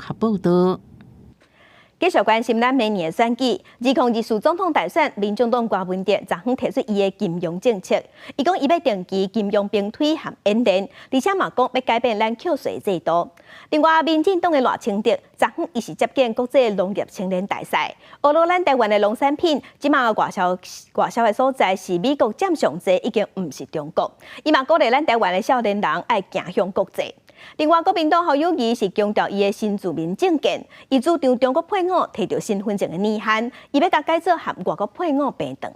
合報道。繼續關心咱明年的選舉，2024總統大選，民眾黨柯文哲昨昏提出伊的金融政策，伊講伊欲定期金融兵推和演練，而且嘛講欲改變咱扣稅制度。另外，民進黨的賴清德昨昏伊是接見國際農業青年大賽，呵咾咱台灣的農產品，這馬外銷的所在是美國佔上濟，已經毋是中國。伊嘛鼓勵咱台灣的少年人愛行向國際。另外，國民黨侯友宜是強調伊的新住民政見，伊主張中國配偶提著身份證的年限，伊欲共改做和外國配偶平等。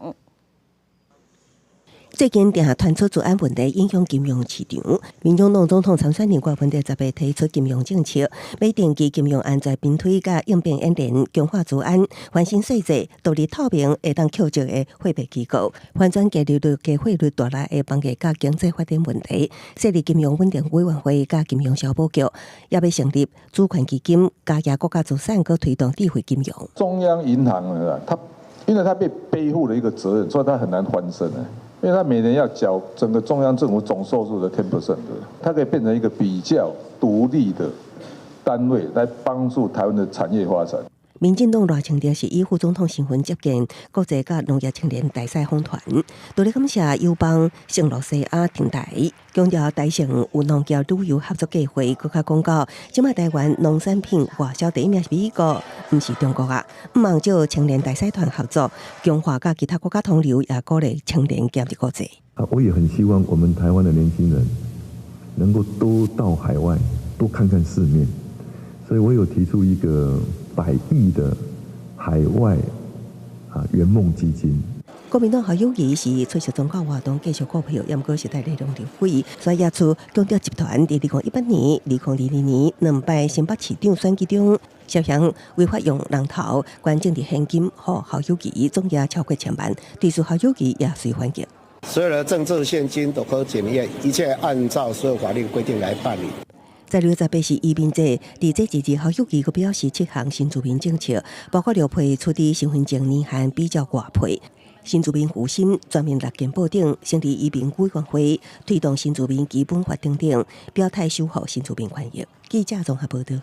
最近定傳出資安問題影響金融市場，民進黨總統參選人柯文哲10日提出金融政策，欲定期金融安全兵推佮應變演練，強化資安，翻新稅制，獨立透明會當扣稅的貨幣機構，翻轉低利率、低匯率帶來的房價佮經濟發展問題，設立金融穩定委員會佮金融消保局，也欲成立主權基金，加壓國家資產，閣推動智慧金融。中央銀行啊，它因為它被背負了一個責任，所以它很難翻身啊。因為他每年要繳整個中央政府總收入的 10%，它可以變成一個比較獨立的單位，來幫助台灣的產業發展。民進黨賴清德是以副總統身份接見國際佮農業青年大賽訪團，除了感謝友邦聖露西亞挺台，強調台聖有農業旅遊合作計劃，閣較講到，這馬台灣農產品外銷第一名是美國，毋是中國啊。毋茫藉青年大使團合作，強化佮其他國家通流，也鼓勵青年行入國際。啊，我也很希望我們台灣的年輕人能夠多到海外，多看看世面，所以我有提出一個100億的海外圓夢基金。國民黨侯友宜是出席總統活動，繼續股票，猶閣是帶內容立委，所以也出強調集團佇2018年、2022年兩擺新北市長選舉中，涉嫌違法用人頭捐政治獻金，予侯友宜總額超過千萬，對此侯友宜也隨反擊。所有的政治獻金都可檢驗，一切按照所有法律規定來辦理。在6月18是移民節，佇這一日侯友宜閣表示七項新住民政策，包括著廢取得身份證年限比照外配、新住民扶薪、全面納健保等，成立移民委員會，推動新住民基本法等等，表態守護新住民權益。記者綜合報道。